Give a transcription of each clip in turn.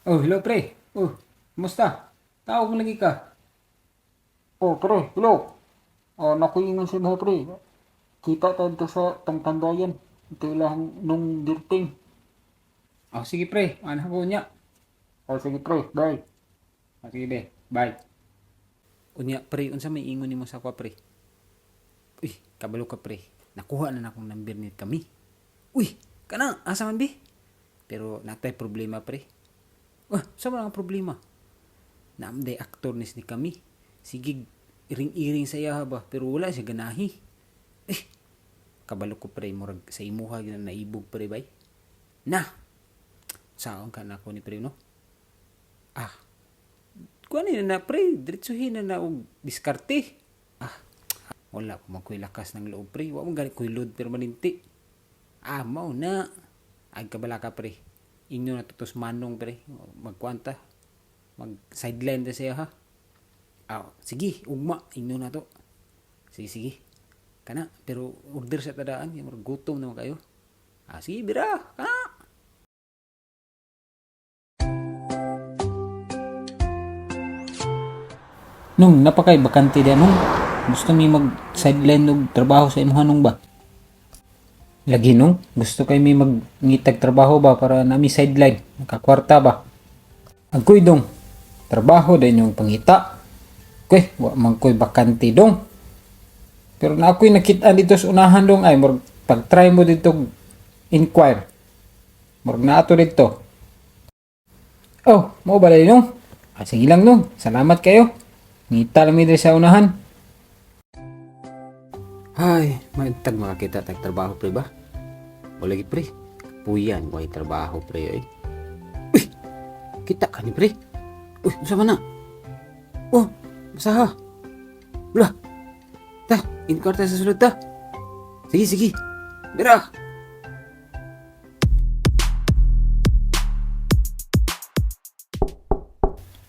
Oh, hello pre. Oh, kumusta? Tawag mo lagi ka. Oh, pre, hello. Ah, nakuingon sa mga pre. Kita tayo dito sa tangtandayan. Ito ilang nung dirting. Oh, sige pre. Ano ko niya? Oh, sige pre, bye. Oh, sige be. Bye. Unya pre, unsa may ingon nimo sa kwa pre? Uy, kabalo ka pre. Nakuha na nakong number ni kami. Uy, kana asa man bi? Pero natay problema pre. Wah, sa man ang problema? Naamday aktor nis ni kami. Sige, iring-iring sa iya ba, pero wala siya ganahi. Eh, kabalo ko pre, murag sa imuha gyud na naibog pre bay. Na. Saon ka na ako ni pre no? Ah, kuan ni na pre, diretsuhin na na og diskarte. Ah, wala pa man ko'y lakas ng loob pre. Wa man gani ko'y load permanente. Ah, mao na. Ay kabala ka pre. Inyo na tutos manong pre. Magkuanta. Mag sideline ta siya ha. Ah, sige, ugma inyo na to. Sige, sige. Kana, pero order sa tadaan, kay murag gutom naman kayo. Ah, sige, bira. Kana. Nung napakay bakante di nung gusto mi mag sideline og trabaho sa imuha nung ba? Lagi nung gusto kay mi magngitag trabaho ba para nami sideline, makakwarta ba? Agkoy dong, trabaho din yung pangita. Koy, wa man koy bakante dong. Pero na ako'y nakita dito sa unahan dong ay murag pag try mo dito inquire. Murag na ato dito. Oh, mo ba dali nung? Ah, sige lang nung. Salamat kayo. Ngita lang mi diri sa unahan. Ay, may tag makakita tag trabaho pre ba? Wala gi pre. Puyan way trabaho pre ay. Uy, kita ka ni pre. Uy, unsa man na? Oh, basaha. Wala. Ta, inquire ta sa sulod ta. Sige, sige. Bira.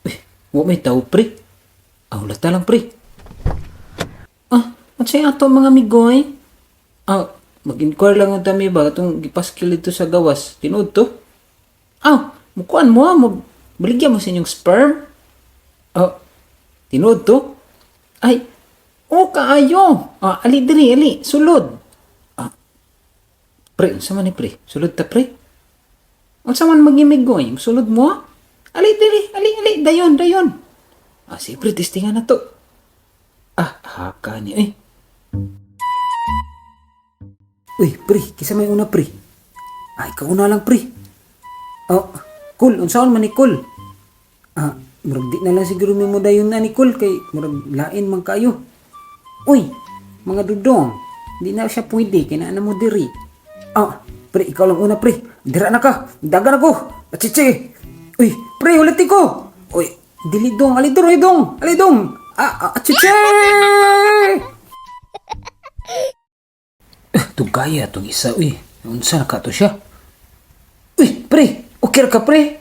Uy, wa may tao pre. Ah, wala ta lang pre. Ah, unsay ato mga amigo ay? Ah, mag-inquire lang ang dami ba itong gipaskil dito sa gawas. Tinuod to? Ah, mukuan mo ah, mag baligya mo sa inyong sperm. Ah, tinuod to? Ay, oh kaayo. Ah, ali diri, ali, sulod. Ah, pre, unsa man ni pre? Sulod ta pre? Unsa man magimigo ay? Sulod mo ah? Ali diri, ali, ali, dayon, dayon. Ah, sige pre, testingan na to. Ah, haka ni eh. Uy, pre, kisa may una pre. Ay, ikaw una lang pre. Oh, cool, unsaon man ni cool? Ah, murag di na lang siguro mi mo dayon na ni cool kay murag lain man kayo. Uy, mga dudong, di na siya pwede kay naa na mo diri. Ah, pre, ikaw lang una pre. Dira na ka. Dagan ako. Achichi. Uy, pre, ulit ko. Uy, dili dong, ali dong, ali dong, ali dong. Ah, ah, achichi. Eh, tugaya tong isa, uy. Unsa na ka to siya? Uy, pre, okay ra ka pre?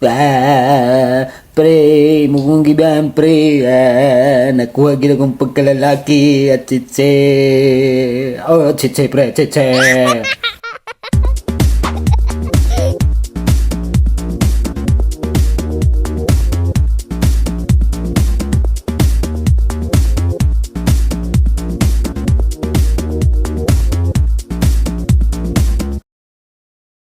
Ah, pre, mugong giban, pre. Ah, nakuha gid akong pagkalalaki at chiche. Oh, chiche, pre, chiche.